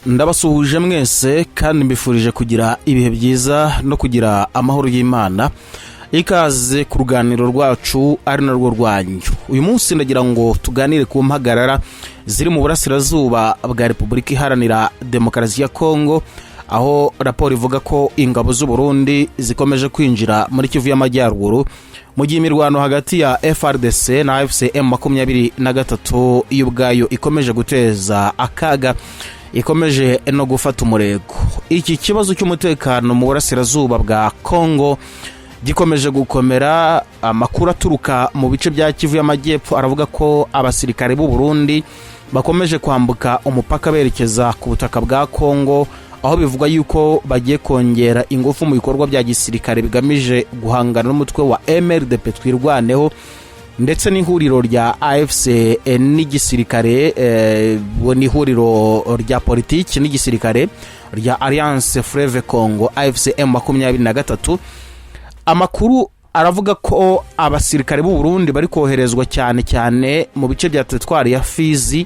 Ndabasuhuje mwese kandi mbifurije kugira ibihe byiza no kugira amahoro y'Imana. Ikaze ku ruganiro rwacu ari narwo rwanyu. Uyu munsi ndagira ngo tuganire ku mpagarara ziri mu burasirazuba bwa Repubulika Iharanira Demokarasi ya Kongo, aho raporo ivuga ko ingabo z'u Burundi zikomeje kwinjira muri Kivu y'Amajyaruguru, mu gihe imirwano hagati ya FARDC na AFC M23 y'ubwayo ikomeje guteza akaga, ikomeje no gufata umurego. Iki kibazo cy'umutekano mu burasirazuba bwa Kongo gikomeje gukomera. Amakuru aturuka mu bice bya Kivu y'Amajyepfo aravuga ko abasirikare b'u Burundi bakomeje kwambuka umupaka berekeza ku butaka bwa Kongo, aho bivugwa yuko bagiye kongera ingufu mu bikorwa bya gisirikare bigamije guhangana n'umutwe wa MRDP Twirwaneho ndetse n'ihuriro rya AFC n'igisirikare, ni ihuriro rya politiki n'igisirikare rya Alliance Fleuve Congo, AFC M23. Amakuru aravuga ko abasirikare b'u Burundi bari koherezwa cyane cyane mu bice bya teritwari ya Fizi,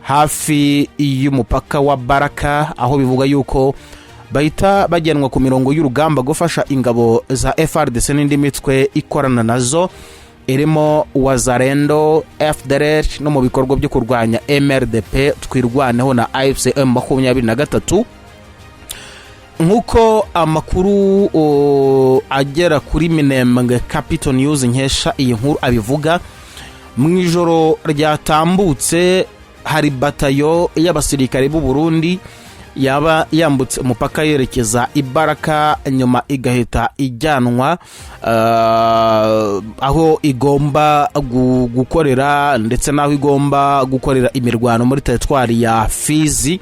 hafi y'umupaka wa Baraka, aho bivuga yuko bahita bajyanwa ku mirongo y'urugamba gufasha ingabo za FARDC n'indi mitwe ikorana nazo irimo Wazalendo, FDLR, no mu bikorwa byo kurwanya MRDP Twirwaneho na AFC M23. Nk'uko amakuru agera kuri Minembwe Capital News nkesha iyi nkuru abivuga, mu ijoro ryatambutse hari batayo y'abasirikare b'u Burundi yaba yambutse umupaka yerekeza Ibaraka, nyuma igahita ijyanwa aho igomba gukorera ndetse n'aho igomba gukorera imirwano muri teritwari ya Fizi.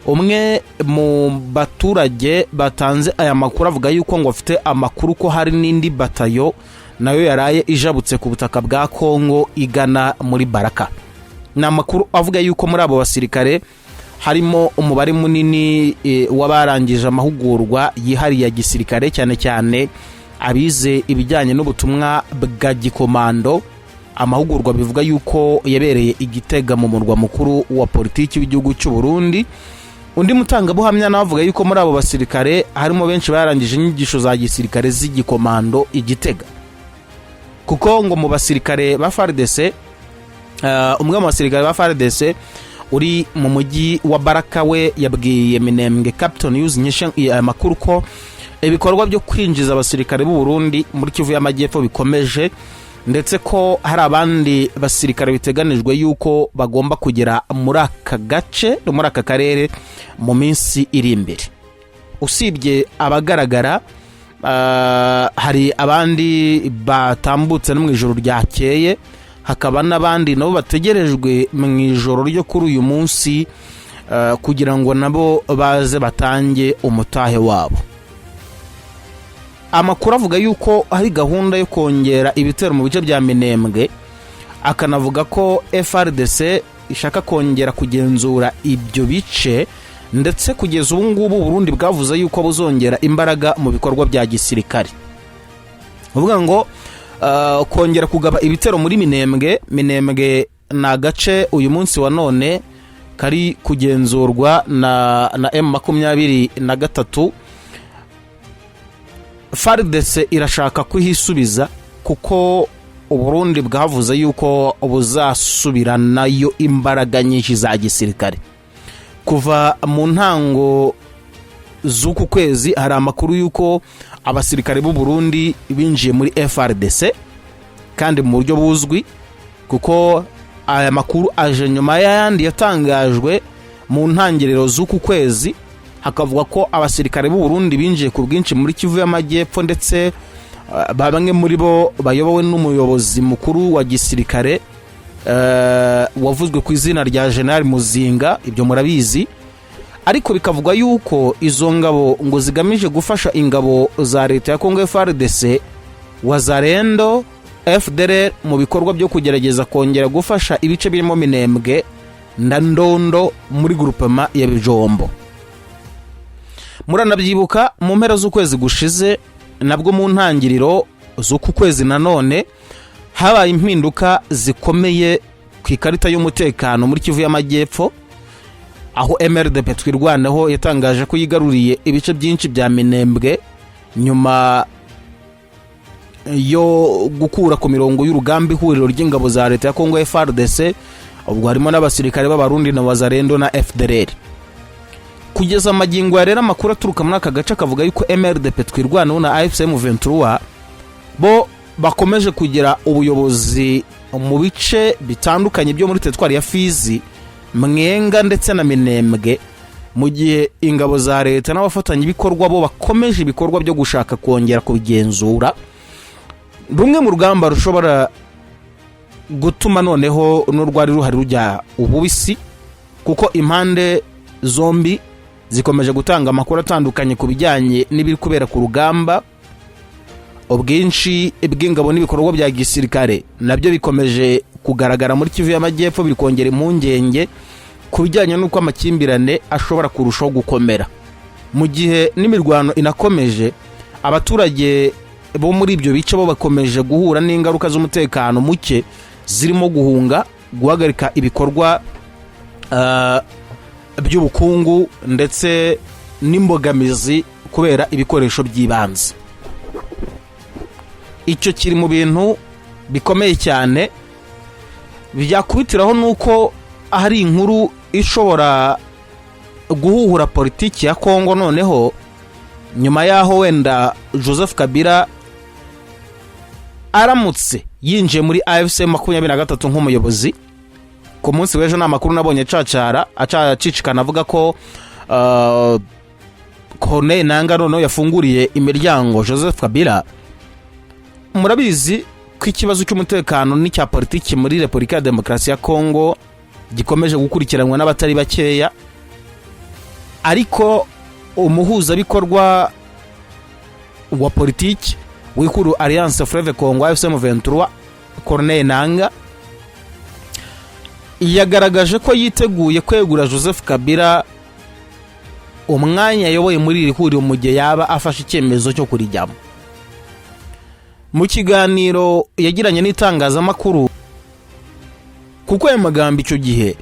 Umwe mu baturage batanze aya makuru avuga yuko ngo afite amakuru ko hari n'indi batayo nayo yaraye ijabutse ku butaka bwa Kongo igana muri Baraka. Ni amakuru avuga yuko muri abo basirikare harimo umubare munini w'abarangije amahugurwa yihariye ya gisirikare, cyane cyane abize ibijyanye n'ubutumwa bwa gikomando, amahugurwa bivuga yuko yabereye i Gitega mu murwa mukuru wa politiki w'igihugu cy'u Burundi. Undi mutangabuhamya nawe avuga yuko muri abo basirikare harimo benshi barangije inyigisho za gisirikare z'igikomando i Gitega, kuko ngo mu basirikare ba FARDC, umwe mu basirikare ba FARDC uri mu mujyi wa Baraka we yabwiye Minembwe Capital News nyinshi aya makuru ko ibikorwa byo kwinjiza abasirikare b'u Burundi muri Kivu y'Amajyepfo bikomeje, ndetse ko hari abandi basirikare biteganijwe yuko bagomba kugera muri aka gace no muri aka karere mu minsi iri imbere. Usibye abagaragara, hari abandi batambutse no mu ijoro ryakeye, hakaba n'abandi nabo bategerejwe mu ijoro ryo kuri uyu munsi kugira ngo nabo baze batange umutahe wabo. Amakuru avuga yuko hari gahunda yo kongera ibitero mu bice bya Minembwe, akanavuga ko FARDC ishaka kongera kugenzura ibyo bice, ndetse kugeza ubu ngubu Burundi bwavuze yuko buzongera imbaraga mu bikorwa bya gisirikare. Uvuga ngo kongera kugaba ibitero muri Minembwe. Minembwe ni agace uyu munsi wa none kari kugenzurwa na M23. FARDC irashaka kuhisubiza kuko Uburundi bwavuze yuko buzasubiranayo imbaraga nyinshi za gisirikare. Kuva mu ntango z'uku kwezi hari amakuru y'uko abasirikare b'u Burundi binjiye muri FARDC kandi mu buryo buzwi, kuko aya makuru aje nyuma y'ayandi yatangajwe mu ntangiriro z'uku kwezi, hakavuga ko abasirikare b'u Burundi binjiye ku bwinshi muri Kivu y'Amajyepfo, ndetse bamwe muri bo bayobowe n'umuyobozi mukuru wa gisirikare wavuzwe ku izina rya General Muzinga. Ibyo murabizi. Ariko bikavugwa yuko izo ngabo ngo zigamije gufasha ingabo za leta ya Kongo, FARDC, Wazalendo, FDLR, mu bikorwa byo kugerageza kongera gufasha ibice birimo Minembwe na Ndondo muri groupement ya Bijombo. Muranabyibuka mu mpera z'ukwezi gushize, nabwo mu ntangiriro z'uku kwezi nanone, habaye impinduka zikomeye ku ikarita y'umutekano muri Kivu y'Amajyepfo, Aho MRDP Twirwaneho yatangaje ko yigaruriye ibice byinshi bya Minembwe nyuma yo gukura ku mirongo y'urugamba ihuriro ry'ingabo za leta ya Kongo FARDC, ubwo harimo n'abasirikare b'Abarundi na Wazalendo na FDLR. Kugeza amagingo ya rero, amakuru aturuka muri aka gace akavuga yuko MRDP Twirwaneho na AFC M23 bo bakomeje kugira ubuyobozi mu bice bitandukanye byo muri teritwari ya Fizi, Mwenga ndetse na Minembwe, mu gihe ingabo za leta n'abafatanyabikorwa bo bakomeje ibikorwa byo gushaka kongera kubigenzura. Rumwe mu rugamba rushobora gutuma noneho n'urwari ruhari rujya ububisi, kuko impande zombi zikomeje gutanga amakuru atandukanye ku bijyanye n'ibiri kubera ku rugamba. Ubwinshi bw'ingabo n'ibikorwa bya gisirikare nabyo bikomeje kugaragara muri Kivu y'Amajyepfo, biri kongera impungenge ku bijyanye n'uko amakimbirane ashobora kurushaho gukomera. Mu gihe n'imirwano inakomeje, abaturage bo muri ibyo bice bo bakomeje guhura n'ingaruka z'umutekano muke, zirimo guhunga, guhagarika ibikorwa by'ubukungu ndetse n'imbogamizi kubera ibikoresho by'ibanze. Icyo kiri mu bintu bikomeye cyane. Byakubitiraho nuko hari inkuru ishobora guhuhura politiki ya Kongo noneho nyuma y'aho wenda Joseph Kabila aramutse yinjiye muri AFC 23 nk'umuyobozi. Ku munsi w'ejo ni amakuru nabonye acacara acicikana avuga ko Corneille Nanga noneho yafunguriye imiryango Joseph Kabila. Murabizi ko ikibazo cy'umutekano n'icya politiki muri Repubulika ya Demokarasi ya Kongo gikomeje gukurikiranwa n'abatari bakeya, ariko umuhuzabikorwa wa politiki w'ihuriro Alliance Fleuve Congo AFC M23, Corneille Nanga, yagaragaje ko yiteguye kwegura Joseph Kabila umwanya ayoboye muri iri huriro mu gihe yaba afashe icyemezo cyo kurijyamo. Mu kiganiro yagiranye n'itangazamakuru, kuko ayo magambo icyo gihe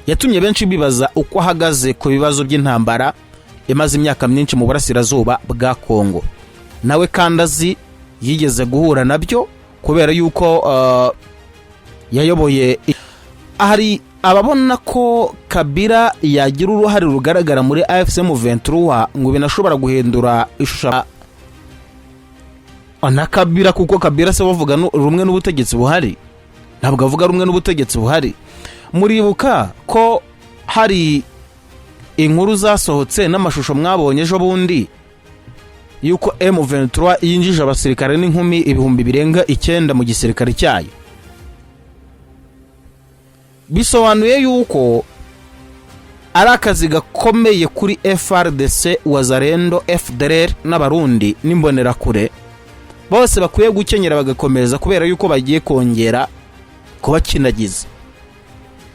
yatumye benshi bibaza uko ahagaze ku bibazo by'intambara imaze imyaka myinshi mu burasirazuba bwa Kongo, nawe kandi azi yigeze guhura nabyo kubera yuko yayoboye. Hari ababona ko Kabila yagira uruhare rugaragara muri AFC M23, ngo binashobora guhindura ishusho na Kabila, kuko Kabila se bavuga rumwe n'ubutegetsi buhari? Ntabwo avuga rumwe n'ubutegetsi buhari. Muribuka ko hari inkuru zasohotse n'amashusho mwabonye ejo bundi yuko M23 yinjije abasirikare n'inkumi 9000 birenga mu gisirikare cyayo. Bisobanuye yuko ari akazi gakomeye kuri FARDC, Wazalendo, FDLR n'Abarundi n'Imbonerakure bose bakwiye gukenyera bagakomeza, kubera yuko bagiye kongera kubakinagiza.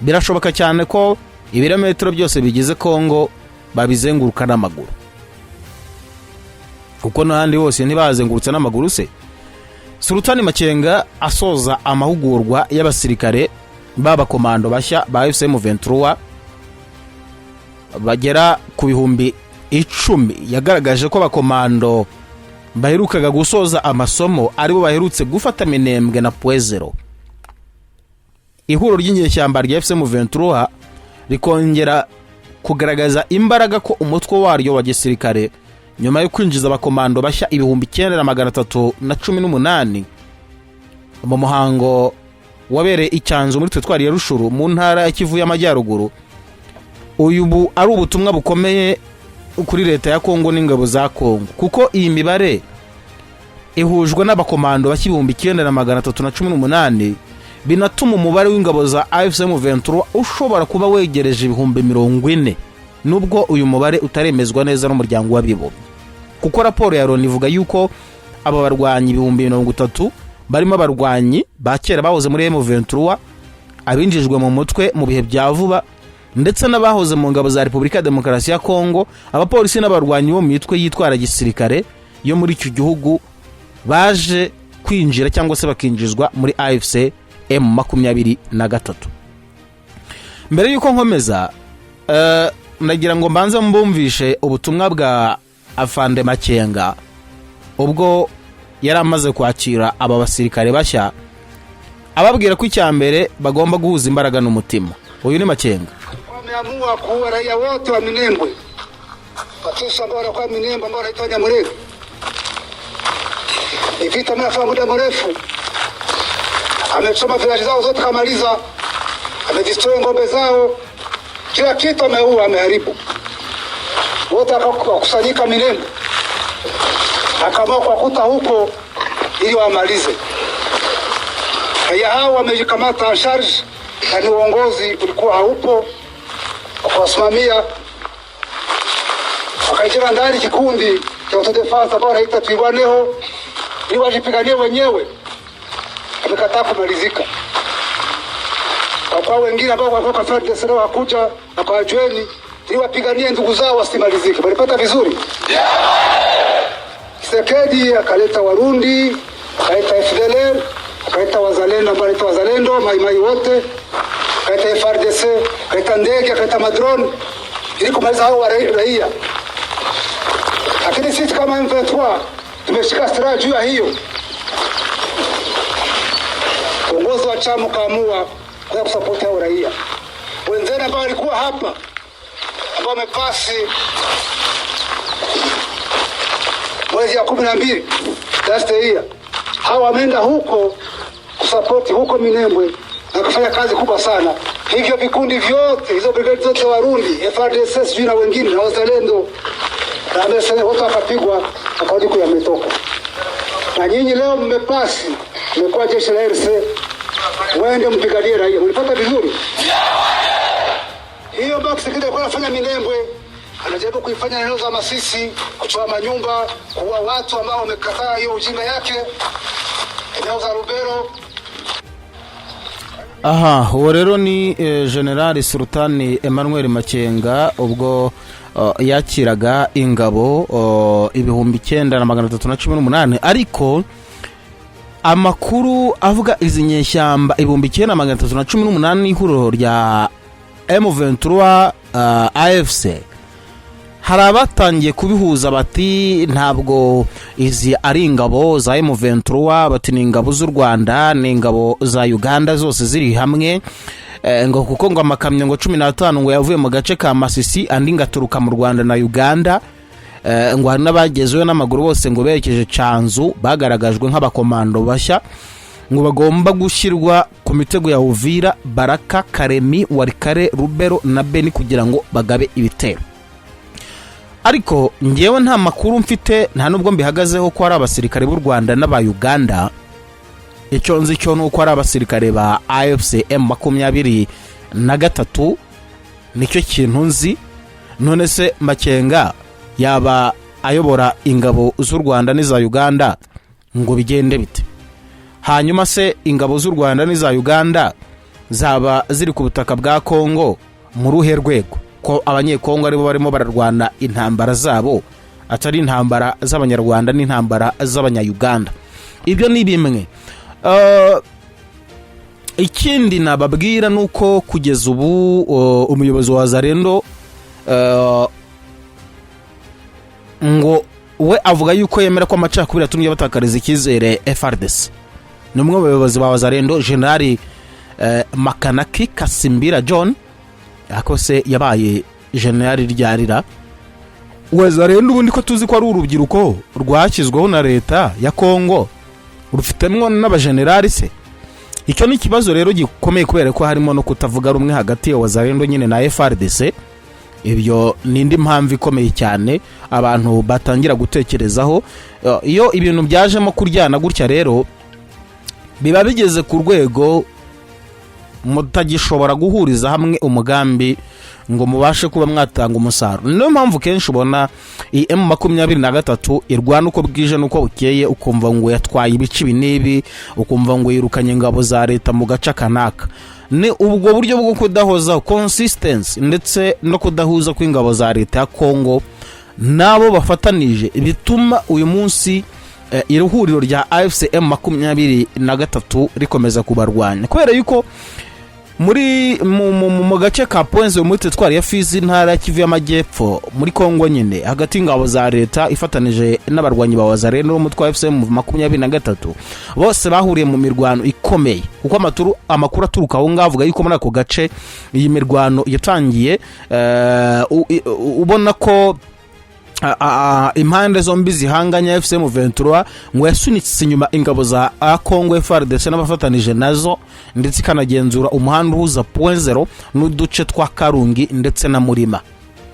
Birashoboka cyane ko ibirometero byose bigize Kongo babizenguruka n'amaguru, kuko n'ahandi hose ntibazengurutse n'amaguru se? Sultani Makenga asoza amahugurwa y'abasirikare b'abakomando bashya ba AFC M23 bagera ku 10,000, yagaragaje ko abakomando baherukaga gusoza amasomo aribo baherutse gufata Minembwe na Point Zéro. Ihuriro ry'inyeshyamba rya AFC M23 rikongera kugaragaza imbaraga ko umutwe waryo wa gisirikare, nyuma yo kwinjiza abakomando bashya 9318 mu muhango wabereye icyanzu muri teritwari ya Rutshuru mu ntara ya Kivu y'Amajyaruguru. Uyu bu ari ubutumwa bukomeye kuri leta ya Kongo n'ingabo za Kongo, kuko iyi mibare ihujwe n'abakomando bashya 9318, binatuma umubare w'ingabo za AFC M23 ushobora kuba wegereje 40,000, nubwo uyu mubare utaremezwa neza n'Umuryango w'Abibumbye, kuko raporo ya Loni ivuga yuko aba barwanyi 30,000 barimo abarwanyi ba kera bahoze muri M23, abinjijwe mu mutwe mu bihe bya vuba, ndetse n'abahoze mu ngabo za Repubulika ya Demokarasi ya Kongo, abapolisi n'abarwanyi bo mu mitwe yitwara gisirikare yo muri icyo gihugu baje kwinjira cyangwa se bakinjizwa muri AFC M23. Mbere y'uko nkomeza Ndagira ngo mbanze mbumvishe ubutumwa bwa Afande Makenga ubwo yari amaze kwakira aba basirikare bashya, ababwira ko icya mbere bagomba guhuza imbaraga n'umutima. Uyu ni Makenga. Wameamua kuua raia wote wa Minembwe, Watusi ambao wanakuwa Minembwe, ambao wanaitwa Nyamurenge. Ni vita amefanya muda mrefu, amechoma vilaji zao zote kamaliza, amedestroy ng'ombe zao, kila kitu ameua, ameharibu. Wote wakakusanyika Minembwe, akaamua kuwakuta huko ili wamalize. Raia hao wamejikamata en charge, na ni uongozi ulikuwa haupo wakawasimamia, wakaingia ndani kikundi cha autodefense ambao wanaita Twirwaneho ili wajipiganie wenyewe. Wamekataa kumalizika kwa kwa wengine ambao walikuwa kwa FARDC nao wakuja na kwa jueni ili wapiganie ndugu zao wasimalizike. Walipata vizuri. Tshisekedi akaleta Warundi, akaleta FDLR, akaleta wazalendo ambao wanaitwa wazalendo maimai wote, akaleta FARDC, akaleta ndege, akaleta madrone ili kumaliza hao wa raia. Lakini sisi kama M23 tumeshika silaha juu ya hiyo. Uongozi wa chama ukaamua kuweza kusapoti hao raia wenzenu ambao walikuwa hapa, ambao wamepasi mwezi ya 12 last year, hawa wameenda huko kusapoti huko Minembwe na kufanya kazi kubwa sana. Hivyo vikundi vyote, hizo brigade zote za Warundi, FARDC sijui na wengine na wazalendo na MSN wote wakapigwa, wakarudi kule wametoka. Na nyinyi leo mmepasi, mmekuwa jeshi la RC, mwende mpiganie raia. Mlipata vizuri hiyo box kile alikuwa anafanya Minembwe, anajaribu kuifanya eneo za Masisi, kuchoma manyumba, kuua watu ambao wamekataa hiyo ujinga yake, eneo za Lubero. Aha, uwo rero ni General Sultani Emmanuel Makenga ubwo yakiraga ingabo 9318. Ariko amakuru avuga izi nyeshyamba 9318 n'ihuriro rya M23 AFC, hari abatangiye kubihuza bati ntabwo izi ari ingabo za M23, bati ni ingabo z'u Rwanda, ni ingabo za Uganda zose ziri hamwe, ngo kuko ngo amakamyo ngo 15 ngo yavuye mu gace ka Masisi, andi ngaturuka mu Rwanda na Uganda, ngo hari n'abagezeyo n'amaguru bose ngo berekeje Canzu, bagaragajwe nk'abakomando bashya ngo bagomba gushyirwa ku mitego ya Uvira, Baraka, Karemi, Walikale, Rubero na Beni kugira ngo bagabe ibitero. Ariko ngewe nta makuru mfite, nta nubwo mbihagazeho ko ari abasirikare b'u Rwanda n'aba Uganda. Icyo nzi cyo ni uko ari abasirikare ba AFC M23, nicyo kintu nzi. None se Makenga yaba ayobora ingabo z'u Rwanda n'iza Uganda ngo bigende bite? Hanyuma se ingabo z'u Rwanda n'iza Uganda zaba ziri ku butaka bwa Kongo mu ruhe rwego, ko Abanyekongo aribo barimo bararwana intambara zabo, atari intambara z'Abanyarwanda n'intambara z'Abanyayuganda? Ibyo ni bimwe. Ikindi nababwira ni uko kugeza ubu umuyobozi wa Wazalendo ngo we avuga yuko yemera ko amacakubiri yatumye batakariza icyizere FARDC. Ni umwe mu bayobozi ba Wazalendo, Generali Makanaki Kasimbira John. Ariko se yabaye generali ryarira Wazalendo? Ubundi ko tuzi ko ari urubyiruko rwashyizweho na leta ya Kongo, rufitemwo n'abajenerali se? Icyo ni ikibazo rero gikomeye, kubera ko harimo no kutavuga rumwe hagati ya Wazalendo nyine na FARDC. Ibyo ni indi mpamvu ikomeye cyane abantu batangira gutekerezaho. Iyo ibintu byajemo kuryana gutya rero, biba bigeze ku rwego mutagishobora guhuriza hamwe umugambi ngo mubashe kuba mwatanga umusaruro. Niyo mpamvu kenshi ubona iyi M23 irwana uko bwije n'uko bukeye, ukumva ngo yatwaye ibice ibi n'ibi, ukumva ngo yirukanye ingabo za leta mu gace kanaka. Ni ubwo buryo bwo kudahozaho, consistency, ndetse no kudahuza kw'ingabo za leta ya Kongo n'abo bafatanije, bituma uyu munsi iri huriro rya AFC M23 rikomeza kubarwanya, kubera yuko Muri mu gace ka Point Zéro, muri teritwari ya Fizi, intara ya Kivu y'Amajyepfo, muri Kongo nyine, hagati y'ingabo za leta ifatanije n'abarwanyi ba Wazalendo n'umutwe wa AFC M23, bose bahuriye mu mirwano ikomeye, kuko amakuru aturuka aho ngaho avuga yuko muri ako gace iyi mirwano yatangiye, ubona ko impande zombi zihanganye. AFC M23 ngo yasunitse inyuma ingabo za Congo FARDC n'abafatanije nazo, ndetse ikanagenzura umuhanda uhuza Point Zéro n'uduce twa Karungi ndetse na Murima.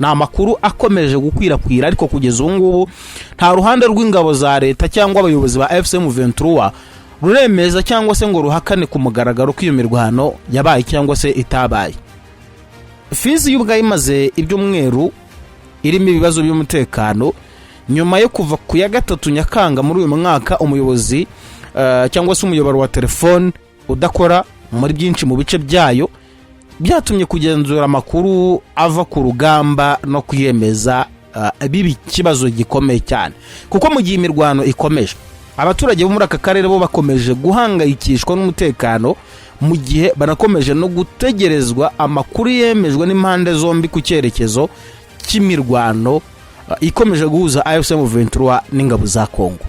Ni amakuru akomeje gukwirakwira, ariko kugeza ubu ngubu nta ruhande rw'ingabo za leta cyangwa abayobozi ba AFC M23 ruremeza cyangwa se ngo ruhakane ku mugaragaro ko iyo mirwano yabaye cyangwa se itabaye. Fizi y'ubwayo imaze ibyumweru irimo ibibazo by'umutekano, nyuma yo kuva ku ya 3 Nyakanga muri uyu mwaka umuyobozi, cyangwa se umuyoboro wa telefone udakora muri byinshi mu bice byayo, byatumye kugenzura amakuru ava ku rugamba no kwiyemeza biba ikibazo gikomeye cyane, kuko mu gihe imirwano ikomeje, abaturage bo muri aka karere bo bakomeje guhangayikishwa n'umutekano, mu gihe banakomeje no gutegerezwa amakuru yemejwe n'impande zombi ku cyerekezo cy'imirwano ikomeje guhuza AFC M23 n'ingabo za Kongo.